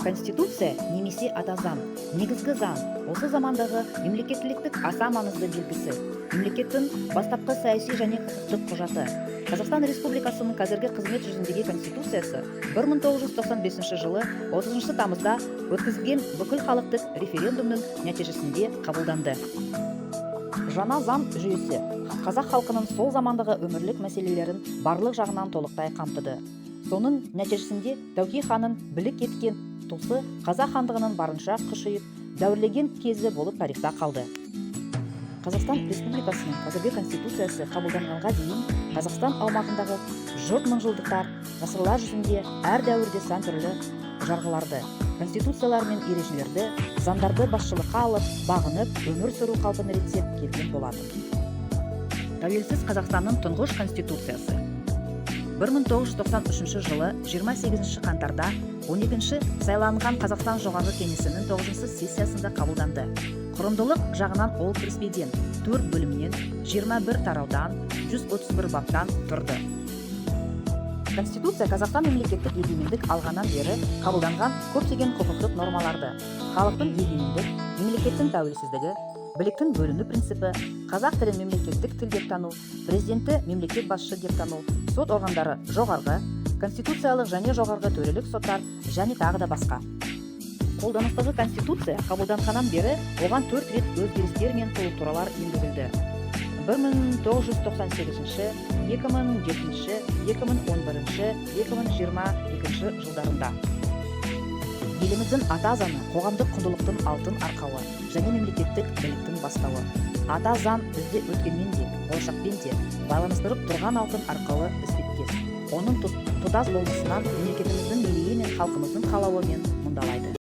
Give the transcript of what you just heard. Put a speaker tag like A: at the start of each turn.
A: Конституция немесе Ата Заң, негізгі заң, осы замандағы мемлекеттіліктің аса маңызды белгісі, мемлекеттің бастапқы саяси және құқықтық құжаты. Қазақстан Республикасының қазіргі қызмет жүзіндегі Конституциясы 1995 жылы 30 тамызда өткізілген бүкілхалықтық референдумның нәтижесінде қабылданды. Жаңа заң жүйесі қазақ халқының сол замандағы өмірлік мәселелерін барлық жағынан толықтай қамтыды. Соның нәтижесінде Тәуке ханның билік еткен тұсы Қазақ хандығының барынша күшейіп, дәуірлеген кезі болып тарихта қалды. Қазақстан Республикасының қазіргі Конституциясы қабылданғанға дейін Қазақстан аумағындағы жұрт мыңжылдықтар, ғасырлар жүзінде әр дәуірде сан түрлі жарғыларды, конституциялар мен ережелерді, заңдарды басшылыққа алып, бағынып, өмір сүру қалпын реттеп келген болатын. Тәуелсіз Қазақстанның тұңғыш Конституциясы 1993 жылы 28 қаңтарда 12 сайланған Қазақстан Жоғарғы Кеңесінің 9 сессиясында қабылданды. Құрылымдық жағынан ол кіріспеден, төрт бөлімнен, 21 тараудан, 131 баптан тұрды. Конституция Қазақстан мемлекеттік егемендік алғаннан бері қабылданған көптеген құқықтық нормаларды, халықтың егемендік, мемлекеттің тәуелсіздігі, биліктің бөліну принципі, қазақ тілін мемлекеттік тіл деп тану, президентті мемлекет басшысы деп тану, сот органдары, жоғарғы, конституциялық және жоғарғы төрелік соттар және тағы да басқа. Қолданыстағы Конституция қабылданғаннан бері оған төрт рет өзгерістер мен толықтырулар енгізілді: 1998, 2007, 2011, 2022 жылдарында. Еліміздің Ата Заңы — қоғамдық құндылықтың алтын арқауы және мемлекеттік биліктің бастауы. Ата Заң бізді өткенмен де, болашақпен де байланыстырып тұрған алтын арқауы іспеттес. Оның тұтас болмысынан мемлекетіміздің мерейі мен халқымыздың қалауы мен мұндалайды.